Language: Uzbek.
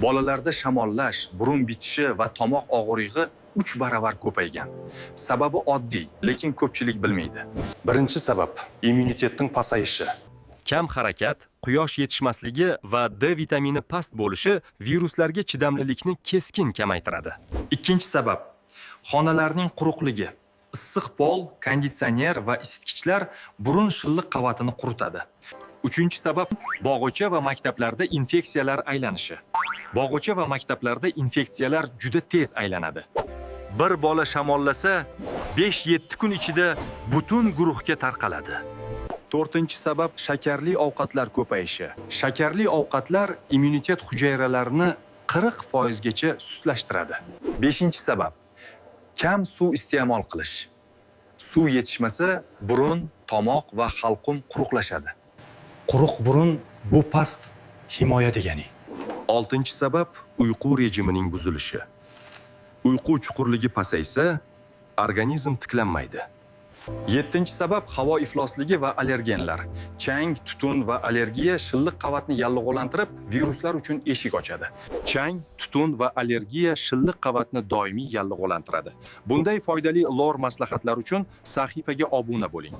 Bolalarda shamollash, burun bitishi va tomoq og'rig'i 3 baravar ko'paygan. Sababi oddiy, lekin ko'pchilik bilmaydi. Birinchi sabab immunitetning pasayishi. Kam harakat, quyosh yetishmasligi va D vitamini past bo'lishi viruslarga chidamlilikni keskin kamaytiradi. Ikkinchi sabab xonalarning quruqligi. Issiq pol, konditsioner va isitgichlar burun shilliq qavatini quritadi. Uchinchi sabab bog'cha va maktablarda infeksiyalar aylanishi. Bog'cha va maktablarda infeksiyalar juda tez aylanadi. Bir bola shamollasa, 5-7 kun ichida butun guruhga tarqaladi. To'rtinchi sabab shakarli ovqatlar ko'payishi. Shakarli ovqatlar immunitet hujayralarini 40% gacha sustlashtiradi. Beshinchi sabab kam suv iste'mol qilish. Suv yetishmasa, burun, tomoq va halqum quruqlashadi. Quruq burun bu past himoya degani. Oltinchi sabab uyqu rejimining buzilishi. Uyqu chuqurligi pasaysa, organizm tiklanmaydi. Yettinchi sabab havo iflosligi va allergenlar. Chang, tutun va allergiya shilliq qavatni yallig'lantirib, viruslar uchun eshik ochadi. Chang, tutun va allergiya shilliq qavatni doimiy yallig'lantiradi. Bunday foydali lor maslahatlar uchun sahifaga obuna bo'ling.